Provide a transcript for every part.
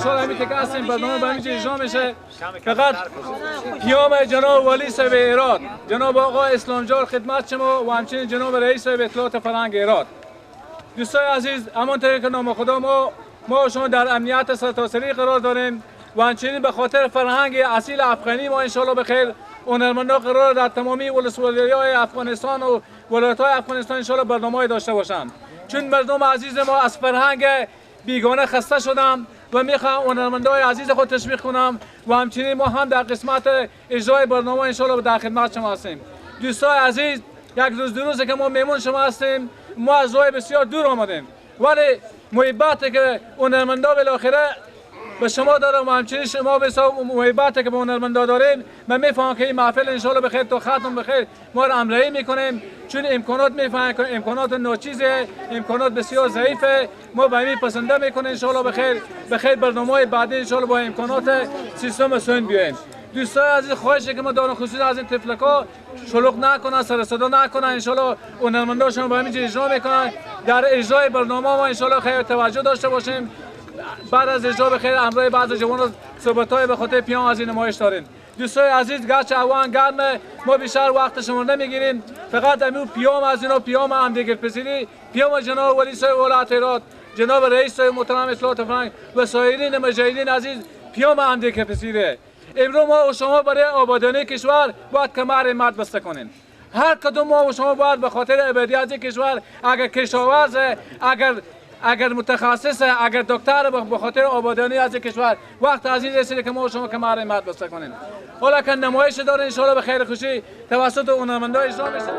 انشالله همین که هستیم برنامه به همینجا اجرا میشه. فقط پیام جناب والی صاحب هرات جناب آقا اسلام جار خدمت شما و همچنین جناب رئیس صاحب اطلاعات فرهنگ هرات. دوستای عزیز، همانطور که نام خدا ما شما در امنیت سرتاسری قرار داریم و همچنین به خاطر فرهنگ اصیل افغانی ما انشالله بخیر هنرمندان قرار در تمامی ولسوالی‌های افغانستان و ولایت‌های افغانستان انشالله برنامه‌ای داشته باشند. چون مردم عزیز ما از فرهنگ بیگانه خسته شدم و میخوام هنرمندای عزیز خود تشویق کنم و همچنین ما هم در قسمت اجرای برنامه انشالله در خدمت شما هستیم. دوستای عزیز، یک روز دو روزه که ما میمون شما هستیم، ما از راه بسیار دور آمدیم، ولی محبت که هنرمندا بالاخره به شما دارم و همچنین شما به محبت که به هنرمندا داریم، من میفهمم که این محفل انشالله بخیر تا ختم بخیر ما را همراهی میکنیم. چون امکانات میفهمم که امکانات ناچیزه، امکانات بسیار ضعیفه، ما به همین پسنده میکنیم انشالله بخیر بخیر برنامه‌های بعدی انشالله با امکانات سیستم سون بیایم. دوستای عزیز، خواهشه که ما دارم خصوصا از این طفلکا شلوغ نکنن، سر صدا نکنن. انشالله هنرمنداشون به همینجا اجرا میکنن. در اجرای برنامه ما انشالله خیر توجه داشته باشیم. بعد از اجرا بخیر همراه بعض جوانان صحبت‌های به خاطر پیام از این نمایش داریم. دوستای عزیز، گرچه هوا گرمه، ما بیشتر وقت شما نمیگیریم، فقط همین پیام از اینا، پیام همدیگرپذیری، پیام جناب ولی صاحب ولایت هرات، جناب رئیس صاحب محترم اطلاعات فرهنگ و سایرین مجاهدین عزیز، پیام همدیگرپذیری. امروز ما و شما برای آبادانی کشور باید کمر همت بسته کنیم. هر کدوم ما و شما باید به خاطر ابدیت کشور، اگر کشاورز، اگر متخصص، اگر دکتر، به خاطر آبادانی از کشور وقت از این رسیده که ما و شما کمر همت بسته کنیم. حالا که نمایش داره انشالله به خیر خوشی توسط هنرمندان اجرا میشه.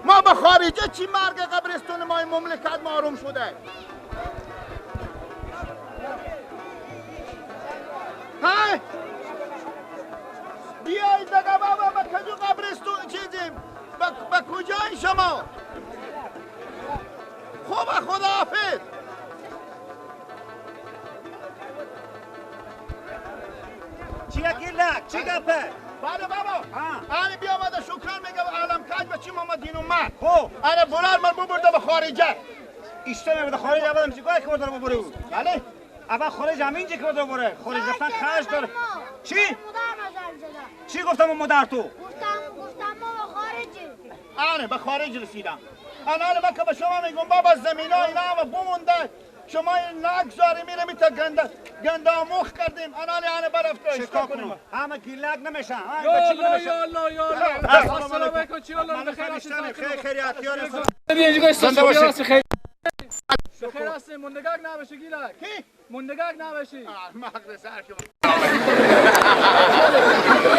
ما به خارجه چی مرگ قبرستون ما این مملکت ما آروم شده. های بیایید دیگه بابا، به کجا قبرستون چیزیم؟ به کجای شما؟ خوب خداحافظ. چیه کیلک؟ چی گپه؟ بله بابا، آره بیا آمده شکران میگه عالم کج به چی ماما دین اومد. خب آره برار من ببرده به خارجه. ایشته میبرده خارج، اولم چیکار که برده ببره؟ بله اول خارج همین که دوباره خارج رفتن خرج داره. چی؟ چی گفتم مادر تو؟ گفتم ما به خارجی. آره به خارج رسیدم. الان من که به شما میگم بابا زمینا اینا هم بمونده، شما نگذاری میره میتا گنده آموخ کردیم. الان یعنی برفت چیکار کنم؟ همه گیلک نمیشن. یا الله یا الله یا الله. السلام علیکم. چی الله بخیر هستی؟ خیر خیریت یار. زنده باشی. بخیر هستی. مندگک نباشی گیلک. کی؟ مندگک نباشی. مغز سر شما.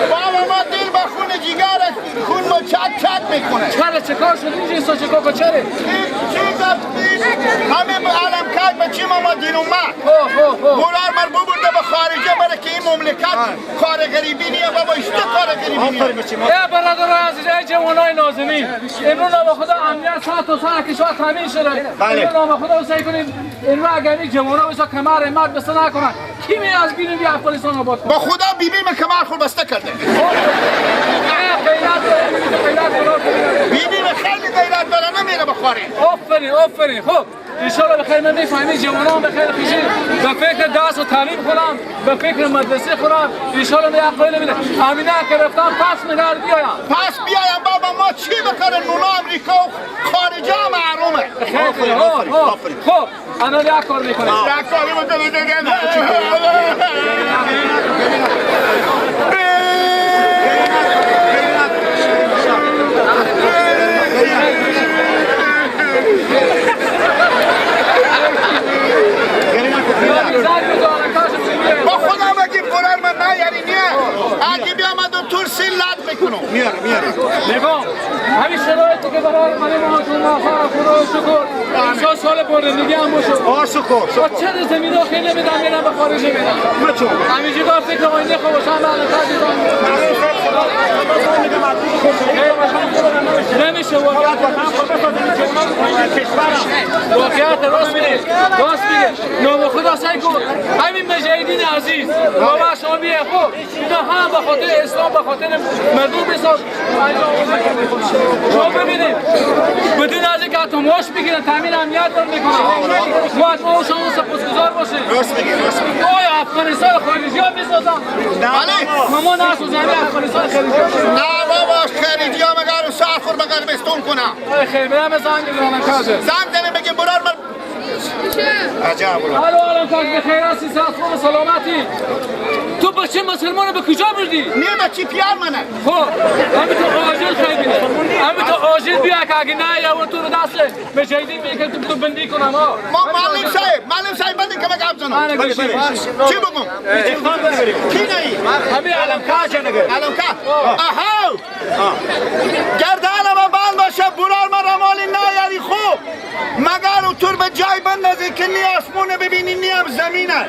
بابا ما دل با خون جیگر خون ما چک چک میکنه. چرا چه کار شد اینجا؟ چه کار چره؟ چیز همه عالم کرد به چی ما دین اومد. برار مر ببرده به خارجه بره که این مملکت کار غریبی نیه بابا، ایشته کار غریبی نیه. ای برادر عزیز، ای جوانای نازنین، امروز نام خدا امنیت سر تا سر کشور تامین شده. امروز نام خدا سعی کنید امروز اگر این جوانا بسا کمر مرد بسته نکنن، کی می از بیرون بی افغانستان آباد کنه؟ با خدا بیبی من کمر خود بسته کرده. بیبی من خیلی غیرت داره، نمیره بخوره. آفرین آفرین. خب انشالله بخیر. من میفهمی جوانان بخیر خیشی به فکر درس و تعلیم خورم، به فکر مدرسه خورم. انشالله می عقل میده. امینه که رفتم پس میگرد بیایم. پس بیایم بابا ما چی بکنه؟ نونا امریکا و خارجه هم محرومه. آفرین آفرین. خب انا یک کار میکنیم. یک کاری میکنیم دیگه. با خدا بگی قرار من نه یعنی نیه. اگه بیام من تور سی لد میکنم. میاره میاره. نگاه همین شرایطی که برای من ما خدا شکر امسال سال بارندگی هم باشه. آ شکر. با چه زمینا خیلی میدم میرم به خارج میدم. همینجوری فکر آینده خب باشم بعد نمیشه واقعیت راست میگه، راست میگه. نام خدا سعی کن همین مجاهدین عزیز بابا شما بیه. خب اینا هم به خاطر اسلام به خاطر مردم بساز شما ببینید بدون از اینکه حتی معاش بگیرن تامین امنیت دار میکنن. ما از ما و شما سپاسگزار باشیم. راست میگه راست میگه. آیا افغانستان خارجی ها میسازن؟ بله ما نسازیم افغانستان خارجی ها. نه بابا خارجی ها مگر سر خور بغیر بستون کنم. خیر برم زنگ بزنم کازه. زنگ زنم بگیم برار من عجب. الو عالم کاج بخیر هستی؟ صحت خوب سلامتی. تو بچه مسلمان به کجا بردی؟ نه بچه پیار منه. خب همین تو عاجل خیلی بینه، همین تو عاجل بیا که اگه نه یا تو رو دست مجاهدین میگه تو بندی کنم ها. ما معلم صاحب، معلم صاحب بندی که من گپ زنم. چی بگم؟ کی نهی؟ همین علم کاج نگه. علم کاج. آها. گردن ما بند باشه برار من رمالی نه یعنی خوب مگر اونطور به جای بندازی که نی آسمونه ببینی نی هم زمینه.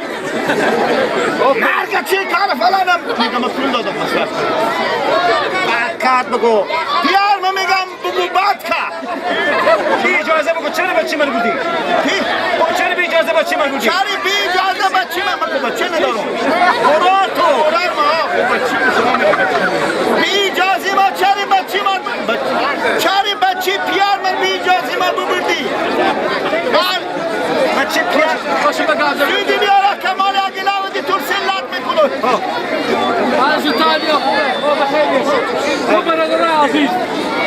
مرگ چی کار فلانم میگم پول دادم مصرف بعد بگو پیار من میگم بگو بعد کرد بی اجازه بگو چرا بچه من بودی؟ کی؟ چرا بی اجازه بچه من بودی؟ چرا بی اجازه بچه من بچه ندارم قرار تو قرار ما بی اجازه ما چرا بچه من چرا بچه پیار من بی اجازه ما ببردی؟ من بچه پیار باشه بگم زودی بیاره کمال اگه نبودی تو سلات میکنه. من زودتر بیا. خوب بخیر. خوب برادران عزیز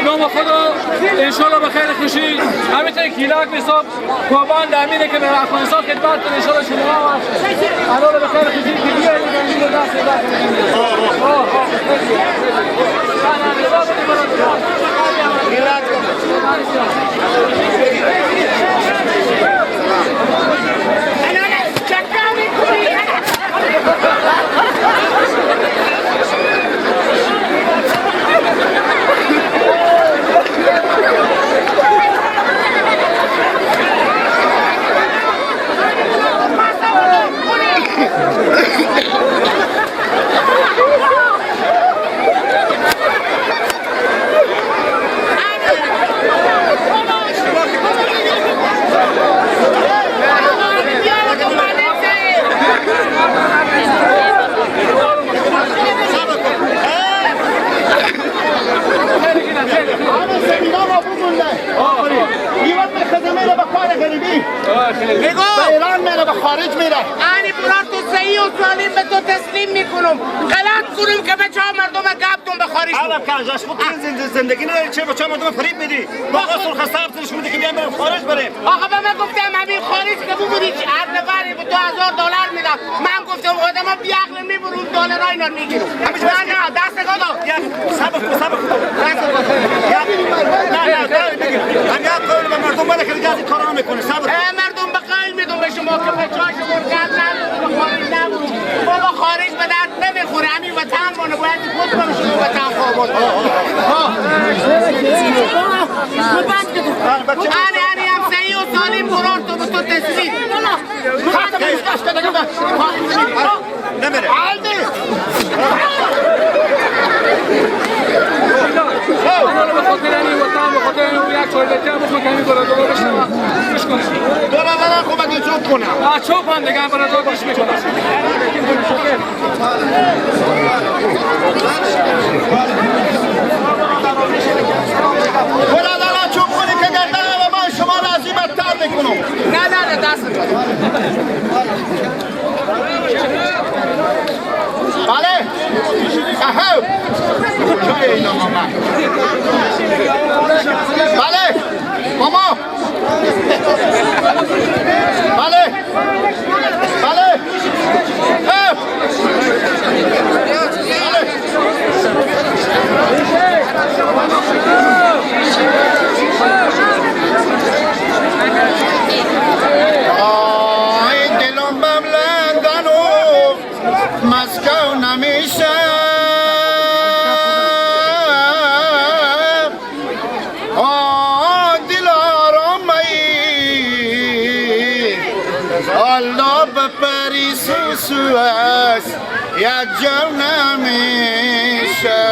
نام خدا انشالله به خیر خوشی همینطور کیلک بساب پابند امینه که به افغانستان خدمت کنه انشالله شما هم الان به خیر خوشی که بیایید اینجا دست میره به کار غریبی، به ایران میره، به خارج میره. انی برار تو صحیح و سالم به تو تسلیم میکنم. غلط کنم که بچه ها مردم گفتم به خارج. الان کنجاش خود زندگی نداری، چه بچه مردم فریب میدی؟ با سرخ سبز نشون میدی که بیام بریم خارج بریم. آقا به من گفتم همین خارج که ببینی هر نفری به $2000 میدم. من گفتم آدما بی عقل میبرون دلارای اینا میگیرم. نه نه دست خدا. صبر کن صبر کن. نه نه بگیر. هم یک قول به مردم بده که دیگه از این کارا نمیکنه. صبر. مردم به قول میدم به شما که بچه‌هاشون گل نبرون به خارج نبرون. بابا خارج به درد نمیخوره، همین وطن مونه، باید خود باشیم وطن خواب. ها. انی انی هم صحیح و سالم برار تو به تو تسلیم. نمیره. به خاطر این وطن، به خاطر این یک چای بچه بخور که همین برادرها بشنون گوش کنن. برادرها خوب اگه چوب کنن. چوب هم دیگه برادرها گوش میکنن. برادرها چوب کنی که گردن من شما را از این بدتر میکنم. نه نه نه دست بله. اهو کجای اینا ماما؟ بله ماما. بله بله. بله. آی دلم بم لندن و مسکو نمیشه، آه دلارم ای الله به پاریس و سوئس یک جو نمیشه.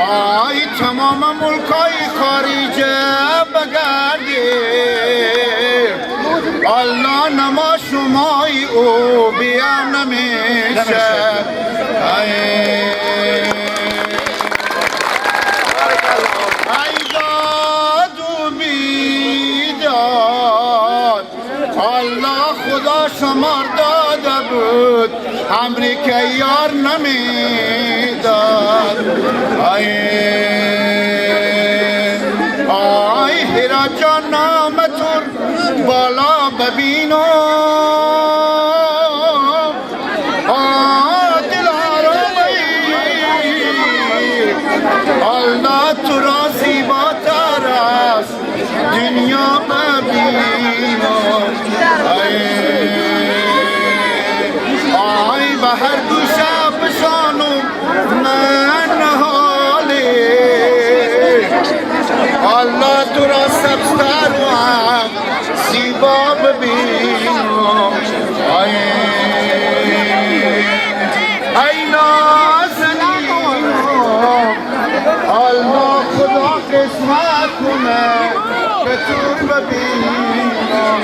آی تمام ملکای خارج بگردیم، الله نما شمای او بیا نمیشه. ای داد و بیداد، الله خدا شمار داده بود، امریکا یار نمیداد. آی آی هیرا جان نام تور بالا ببینم، آه دلارم ای الله تو را زیباتر است دنیا ببینم. آی به هر گوشه بشانم من حالی، الله تو را سبزتر و زیبا ببینم. آی ای نازنینم، الله خدا قسمت کنه که تو ببینم.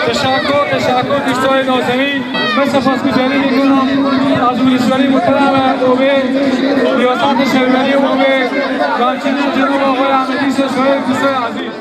تشکر تشکر دوستان نازنین. من سپاسگزاری میکنم از ولسوالی محترم اوبه، ریاست شهروری اوبه و همچنین جناب آقای احمدی سایر دوستان عزیز.